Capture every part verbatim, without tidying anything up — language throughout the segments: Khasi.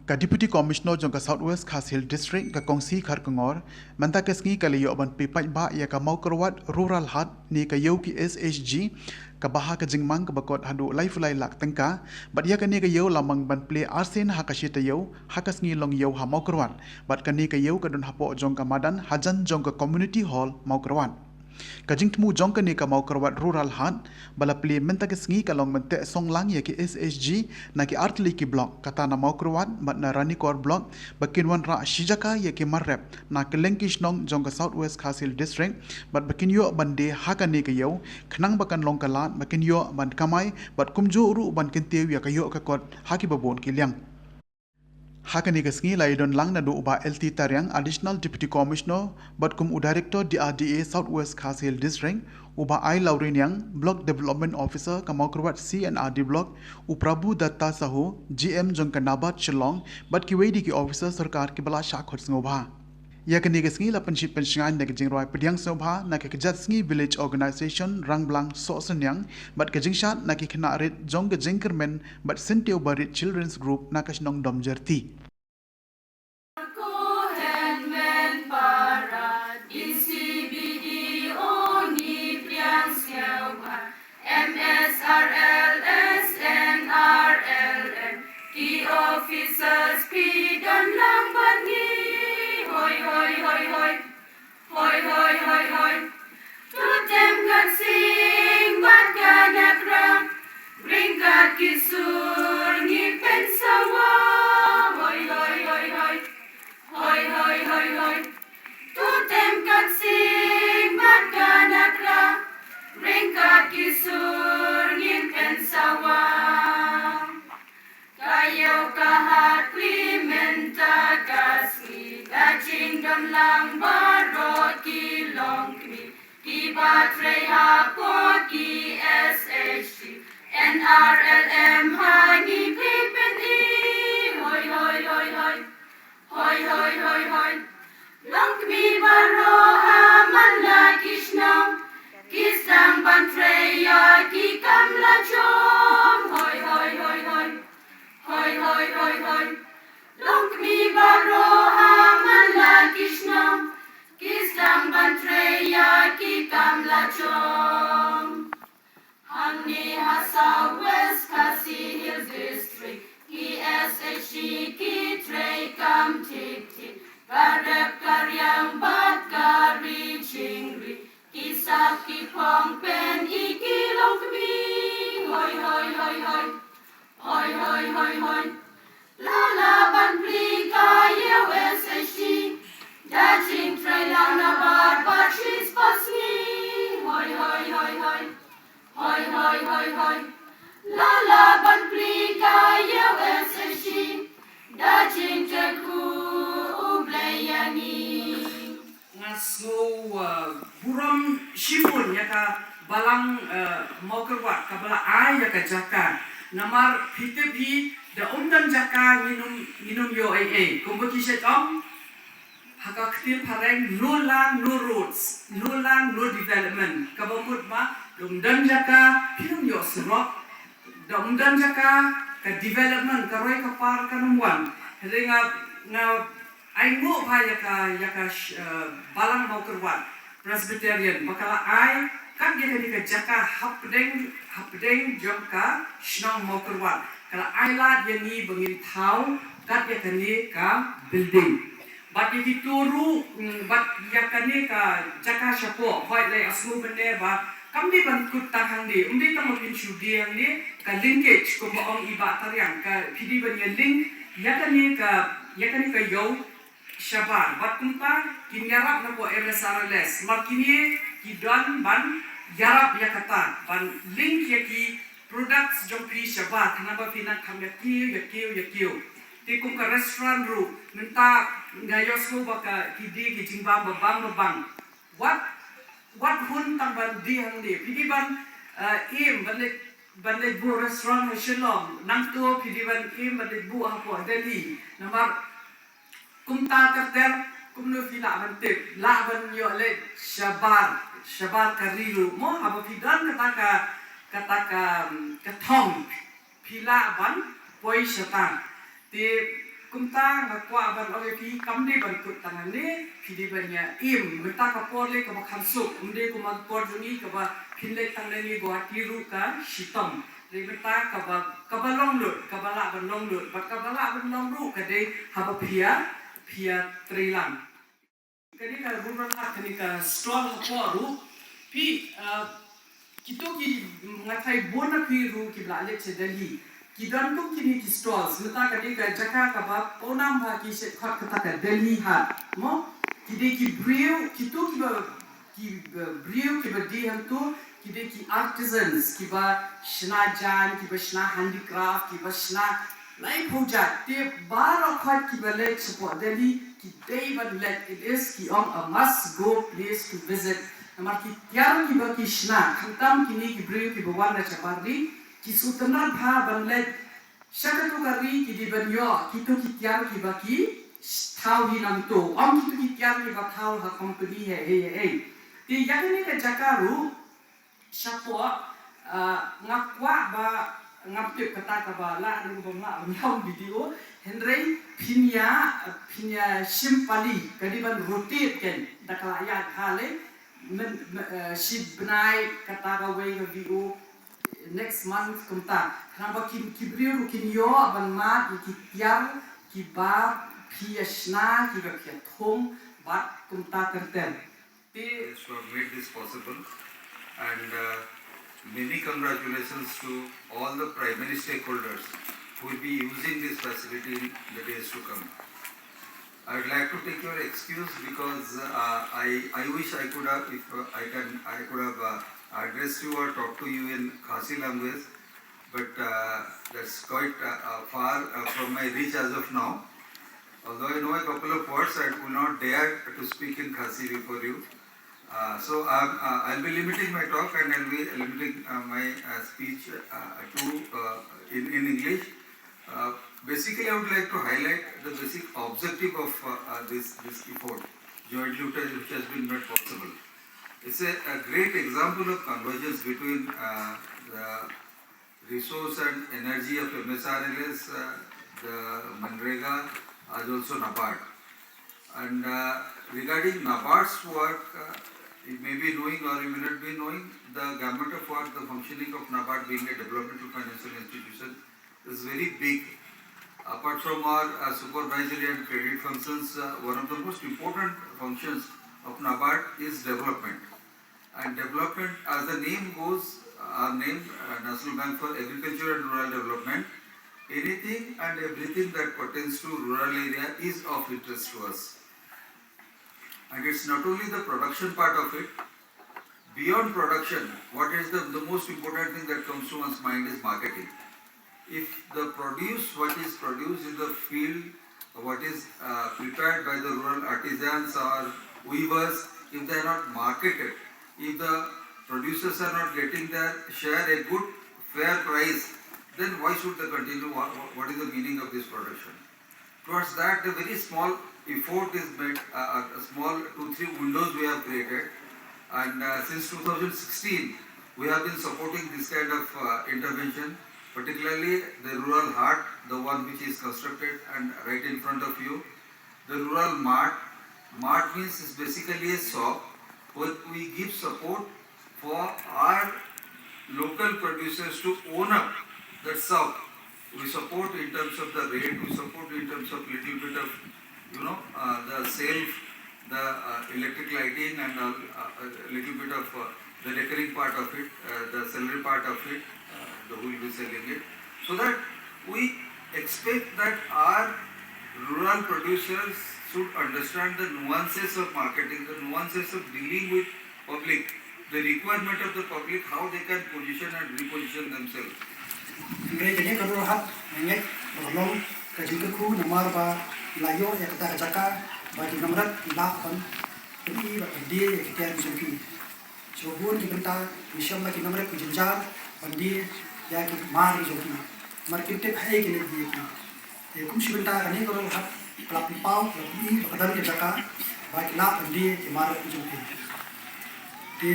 Ka Deputy Commissioner jong ka South West Khasi Hills District, ka Kong C Kharkongor, mynta ka sngi ka la ïoh ban plie paidbah ïa ka Mawkyrwat Rural Haat ne ka ïew ki S H G, kaba ha ka jingmang kaba kot haduh laiphew lai lak tyngka, bad ïa kane ka ïew la mang ban plie arsien ha ka shi taïew, ha ka sngi long ïew ha Mawkyrwat, bad kane ka ïew ka don hapoh jong ka madan hajan jong ka Community Hall Mawkyrwat. Ka jingthmu jong kane ka Mawkyrwat Rural Haat, ba la plie mynta ka sngi ka long ban teh song lang ïa ki S H G, na ki artylli ki block, kata na Mawkyrwat, bad na Ranikor block, ba kin wanrah shi jaka ïa ki mar rep, na kylleng ki shnong jong ka South West Khasi Hills District, bad ba kin ïoh ban die ha kane ka ïew, khnang ba kan long ka lad, ba kin ïoh ban kamai, bad kumjuh ruh ban kyntiew ïa ka ïoh ka kot, ha kiba bun ki liang. Ha kane ka sngi la ïadon lang naduh u Bah L T Tariang, Additional Deputy Commissioner, bad kum u Director D R D A South West Khasi Hills District, u Bah I Lauriniang, Block Development Officer ka Mawkyrwat C and R D Block, u Prabhu Datta Sahu, G M jong ka NABARD Shillong, bad kiwei de ki officer sorkar kiba la shah khot sngewbha. Ïa kane ka sngi la pynshit pynshngaiñ da ka jingrwai pdiang sngewbha na ka kjat sngi Village Organisation Rangblang Sohsynniang, bad ka jingshad na ki khynnah rit jong ka jingkyrmen bad syntiew barit Children's Group na ka shnong Domjyrthi. M S R L S N R L M, ki officers phi don lang bad ngi. Hoi, hoi, hoi, hoi. Hoi, hoi, hoi, hoi. To tem kan sing bad kan akra. Ryngkat ki sur ngi pynsawa. Hoi, hoi, hoi, hoi. Hoi, hoi, hoi, hoi. To tem kan sing bad kan akra. Ryngkat ki sur ngin pynsawa. Ka ïew ka hap plie mynta ka sngi. Da jingdon lang baroh ki longkmie. Kiba trei hapoh ki S H G. N R L M ha ngi plie pyni. Hoi, hoi, hoi, hoi. Hoi, hoi, hoi, hoi. Longkmie baroh ha man la ki shnong. Ki sdang ban trei ïa ki kam la jong. Hoi, hoi, hoi, hoi. Hoi, hoi, hoi, hoi. Longkmie baroh ha man la ki shnong. Ki sdang ban trei ïa ki kam la jong. Hangne ha South West Khasi Hills District, ki S H G ki trei kam tip tip, ka rep ka riang bad ka ri jingri, ki sap ki phong pyn-i ki longkmie, hoi, hoi, hoi, hoi. Hoi, hoi, hoi, hoi. La lah ban plie ka ïew S H G. Da jingtrei lang na bar bar shi spah sngi. Hoi, hoi, hoi, hoi. Hoi, hoi, hoi, hoi. La lah ban plie ka ïew S H G. Da jingtrei khublei ïa ngi. Nga sngew, uh, burom shibun ïa ka balang, uh, Mawkyrwat kaba la ai ïa ka jaka. Namar phi tip hi da um don jaka ngin ym, ngin ym ïoh ei ei. Kumba ki shait ong ha ka ktien phareng, no land, no roads, no land, no development. Kaba mut ba da um don jaka phin ym ïoh surok. Da um don jaka ka development, ka roi ka par kan ym wan. Hynrei nga, nga ai nguh bha ïa ka, ïa ka sh-, eh, balang Mawkyrwat Presbyterian ba ka la ai kat ïa kane ka jaka hapdeng, hapdeng jong ka shnong Mawkyrwat. Ka la ai lad ïa ngi ba ngin thaw kat ïa kane ka building. Bad ïa kito ruh, mm, bad ïa kane ka jaka shapoh, hooid, lei, nga sngew mynne ba kam dei ban kut tang hangne, ym dei tang ba phin shu die hangne, ka linkage kumba ong i Bah Tariang, ka phi dei ban ïa link ïa kane ka, ïa kane ka ïew shabar. Bad kumta kin ïarap na ka M S R L S, namar kine ki don ban ïarap ïa kata, ban link ïa ki products jong phi shabar, khnang ba phin nang kham ïa kiew, ïa kiew, ïa kiew. Te kum ka restaurant ruh, mynta nga ïohsngew ba ka, ki die ki jingbam babang babang. Wat, wat hun tang ban die hangne. Phi dei ban, eh, im ban leit, ban leit buh restaurant ha Shillong. Nangta phi dei ban im ban leit buh hapoh Delhi. Namar kumta ter ter, kumno phi lah ban tip, lah ban ïoh leit shabar, shabar ka ri ruh mo, haba phi don kata ka, kata ka, ka thong, phi lah ban poi shata. Te Kumta nga kwah ban ong ïa phi, kam dei ban kut tang hangne, phi dei ban ïa im. Mynta ka por lei kaba khamsuk, ym dei kumba ka por jong ngi kaba phin leit tang nangne Guwahati ruh ka shitom. Hynrei mynta kaba, kaba long lut, kaba lah ban long lut, bad kaba lah ban long ruh ka dei haba phi ïa, phi ïa trei lang. Kane ka rural hub, kane ka stall hapoh ruh. Phi, ah, kito ki, nga tharai bun na phi ruh kiba la leit sha Delhi ki don kum kine ki stalls. Mynta kane ka jaka kaba pawnam bha ki shet khot kata ka Delhi hub. Mo? Ki dei ki briew, kito kiba, ki, uh, briew kiba die hangto, ki dei ki artisans, kiba shna jaiñ, kiba shna handicraft, kiba shna laiphew jait. Te baroh khoit kiba leit shapoh Delhi ki dei ban leit, it is, ki ong a must go place to visit. Namar ki tiar kiba ki shna, khamtam kine ki briew kiba wan na shabar ri, ki sngewtynnat bha ban leit sha kato ka ri, ki dei ban ïoh kito ki tiar kiba ki thaw hi nangto. Ym kito ki tiar kiba thaw ha company hei hei hei. Te ïa kane ka jaka ruh, shapoh, ah, nga kwah ba, ngam tip kata kaba lah ruh ban lah ban long video. Hynrei phin ïa, phin ïa shim pali, ka dei ban rotate kan, da ka la ïaid bha lei, men, men, eh, shi bnai kata kawei ka video, next month kumta. Khnang ba kin, ki briew ruh kin ïoh ban mad ïa ki tiar kiba phi ïa shna, kiba phi ïa thung, bad kumta ter ter. Te Yes, who have made this possible. And uh, many congratulations to all the primary stakeholders who will be using this facility in the days to come. I would like to take your excuse because uh, I, I wish I could have, if uh, I can, I could have uh, addressed you or talked to you in Khasi language, but uh, that's quite uh, uh, far uh, from my reach as of now. Although I know a couple of words, I will not dare to speak in Khasi before you. Uh, so I'm, uh, I'll be limiting my talk and I'll be limiting uh, my uh, speech uh, to uh, in, in English. Uh, basically, I would like to highlight the basic objective of uh, uh, this, this effort, jointly which has, which has been made possible. It's a, a great example of convergence between uh, the resource and energy of M S R L S, uh, the MGNREGA, as also NABARD. And uh, regarding NABARD's work, uh, you may be knowing or you may not be knowing, the gamut of work, the functioning of NABARD being a developmental financial institution is very big. Apart from our uh, supervisory and credit functions, uh, one of the most important functions of NABARD is development. And development, as the name goes, our name, uh, National Bank for Agriculture and Rural Development, anything and everything that pertains to rural area is of interest to us. And it's not only the production part of it, beyond production, what is the, the most important thing that comes to one's mind is marketing. If the produce, what is produced in the field, what is uh, prepared by the rural artisans or weavers, if they are not marketed, if the producers are not getting their share a good, fair price, then why should they continue? What, what is the meaning of this production? Towards that, a very small effort is made, uh, a small two, three windows we have created. And uh, since two thousand sixteen, we have been supporting this kind of uh, intervention, particularly the rural hut, the one which is constructed and right in front of you. The rural mart, mart means is basically a shop where we give support for our local producers to own up that shop. We support in terms of the rate, we support in terms of little bit of, you know, uh, the shelf, the uh, electric lighting and a uh, little bit of uh, the recurring part of it, uh, the salary part of it, uh, the who will be selling it. So that we expect that our rural producers should understand the nuances of marketing, the nuances of dealing with public, the requirement of the public, how they can position and reposition themselves. Hynrei kane ka rural hut nga ngeit ba ka long ka jingkyrkhu namar ba la ïoh ïa kata ka jaka ba ki nongrep ki lah ban pyni bad ban die ïa ki tiar ki jong ki. Shu bun ki bynta ngi shem ba ki nongrep ki jynjar ban die ïa ki mar ki jong ki. Mar kim tip haei ki leit die ïa ki. Te kum shi bynta kane ka rural hut ka la pynpaw, ka la pyni ba ka don ka jaka ba ki lah ban die ki mar ki jong ki. Te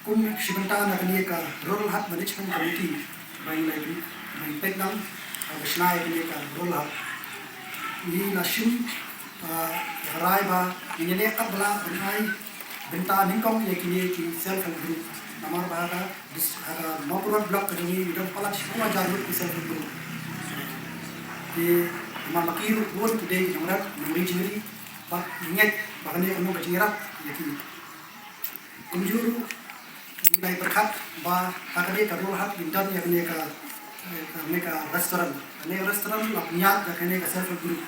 kum shi bynta na kane ka rural hut management committee ba ngi la pynpeit lang ba shna ïa kane ka rural hut. Ngi la shim, ah, rai ba ngi leh katba lah ban ai bynta nyngkong ïa kine ki self help group. Namar ba ha ka dis-, ha ka Mawkyrwat block ka jong ngi ngi don palat shiphew hajar ngut ki self help group. Ki namar ba ki ruh bun ki dei ki nongrep nongri jingri, bad ngi ngeit ba kane kan long ka jingïarap ïa ki. Kumjuh ruh ngi la pyrkhat ba ha kane ka Rural Haat ngin don ïa kane ka, kane ka restaurant. Kane ka restaurant la pynïaid da kane ka self help group,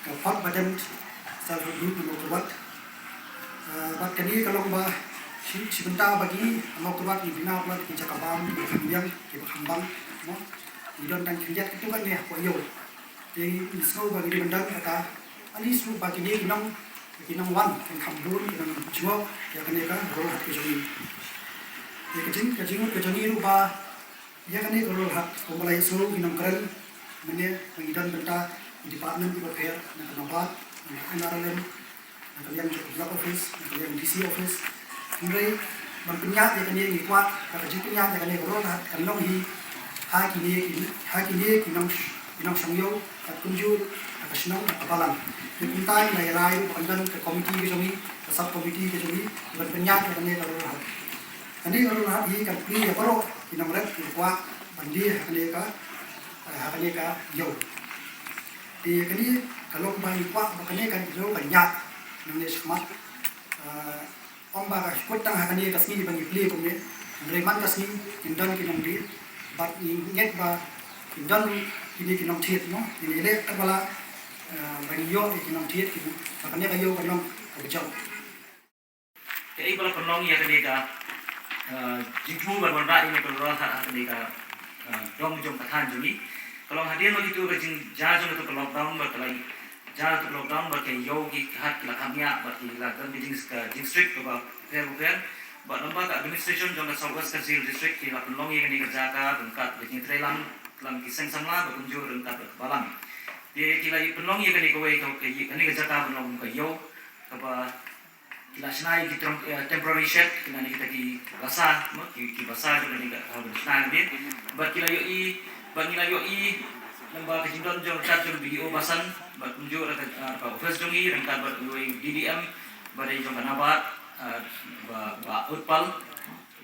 ka Phot Badem Self Help Group na Mawkyrwat. Ah, bad kane ka long ba shi, shi bynta ba ki ha Mawkyrwat ngi bynta ba ki jaka bam, ki kham biang, ki ba kham bang, no? Ngi don tang khyndiat katto katne hapoh ïew. Te ngi sngew ba ngi dei ban don kata, at least ruh ba kine ki nong, ki nongwan, kin kham bun, kin jngoh ïa kane ka Rural Haat ka jong ngi. Te ka jing, ka jingmut ka jong ngi ruh ba ïa kane ka Rural Haat, kumba la ïohsngew ki nongkren mynne, ba ngi don bynta ki department kiba pher, na ka NABARD, na ka N R L M, na ka liang jong ka block office, na ka liang D C office. Hynrei ban pynïaid ïa kane ngi kwah ba ka jingpynïaid ïa kane ka Rural Haat kan long hi ha kine ki, ha kine ki nong, ki nongshong ïew, bad kumjuh ha ka shnong, ha ka balang. Te kumta ngi la ïa rai ruh ba kan don ka committee ka jong ngi, ka sub committee ka jong ngi, ban pynïaid ïa kane ka Rural Haat. Kane ka Rural Haat hi kan plie ïa baroh ki nongrep kiba kwah ban die ha kane ka, ha kane ka ïew. Te kane ka long ba ngi kwah ba kane ka ïew kan ïaid nangne shakhmat. Ah, ym ba ka kut tang ha kane ka sngi ba ngi plie kumne. Hynrei man ka sngi kin don ki nongdie. Bad ngi ngeit ba kin don kine ki nongthied mo. Kine leh katba lah, ah, ba ngi ïoh ïa ki nongthied, ki, ba kane ka ïew kan long kaba jop. Kaei ba la pynlong ïa kane ka, eh, jingthmu ban wanrah ïa kane ka Rural Haat ha kane ka, eh, dong jong ka thaiñ jong ngi. Ka long hadien ba kito ka jingjia jong kito ka lockdown bad ka la jia kito ka lockdown bad ka ïew ki hat ki la kham ñiah bad ki la don ka jing, ka jingstrict kaba pher bapher. Bad lyngba ka administration jong ka South West Khasi Hills District ki la pynlong ïa kane ka jaka ryngkat ka jingtreilang, treilang ki seng samla bad kumjuh ryngkat ka balang. Te ki la pynlong ïa kane kawei ka, ka, kane ka jaka ban long ka ïew kaba ki la shna ïa ki tem-, eh, temporary shed, kine kita ki basa, mo, ki, ki basa jong kane ka, eh, ban shna ïa kine. Bad ki la ïohi, bad ngi la ïohi, lyngba ka jingdon jong ka jong B D O Basan, bad kumjuh ryngkat, eh, ka office jong ngi, ryngkat bad uwei D D M, bad dei jong ka NABARD, eh, Bah, Bah Utpal.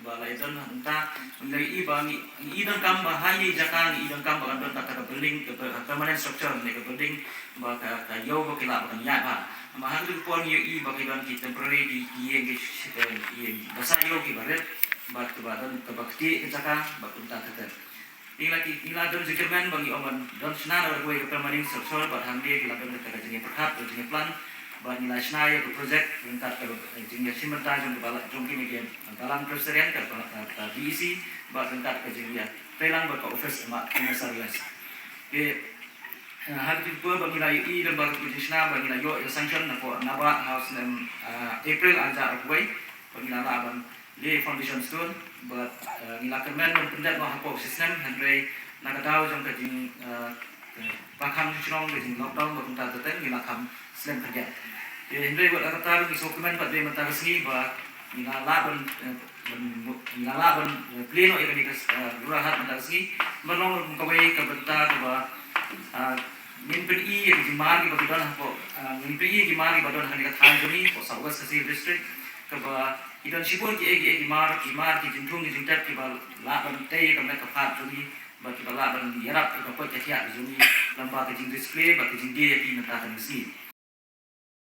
Ba la ïadon ha mynta, ngi la ïohi ba ngi, ngi i donkam ba ha ine i jaka ngi i donkam ba kan don kata ka building, ka per-, permanent structure ne ka building ba ka, ka ïew ba ki lah ba kan ïaid bha. Namar ha katu ka por ngi ïohi ba ki don ki temporary ki, ki ïing ki sh-, ki ïing basa ïew kiba rit, bad kiba don kaba ktieh ka jaka, bad kumta ter ter. Ngi la ki, ngi la don jingkyrmen ba ngi ong ban don shna da kawei ka permanent structure, bad hangne ki la don kata ka jingïapyrkhat, ka jingïaplan, bad ngi la shna ïa ka project ryngkat ka jingïashim bynta jong ka bala-, jong kine ki balang Presbyterian, ka, ka, ka B E C, bad ryngkat ka jingïatreilang bad ka office ma-, M S R U S. Te, eh, ha katu ka por ba ngi la ïohi lyngba ka jingshna ba ngi la ïoh ïa sanction na ka NABARD ha u snem, eh, April ar hajar arphew wei, ba ngi la lah ban lay foundation stone, bad, eh, ngi la kyrmen ban pyndep noh hapoh shi snem, hynrei na ka daw jong ka jing, eh, eh, ba kham shnong ka jing lockdown bad kumta ter ter ngi la kham slem khyndiat. Te hynrei bad kata ruh ngi sngewkmen pat dei mynta ka sngi ba ngi la lah ban, eh, ban, ngi la lah ban, eh, plie noh ïa kane ka, eh, Rural Haat mynta ka sngi. Ban long ruh kum kawei ka bynta kaba, eh, ngin pyni ïa ki jingmar kiba ki don hapoh, eh, ngin pyni ïa ki mar kiba don ha kane ka thaiñ jong ngi hapoh South West Khasi Hills District, kaba ki don shibun kiei kiei ki mar, ki mar, ki jingthung, ki jingtep kiba lah ban tei ïa ka met ka phad jong ngi, bad kiba lah ban ïarap ïa ka koit ka khiah jong ngi lyngba ka jingdisplay bad ka jingdie ïa ki mynta ka sngi.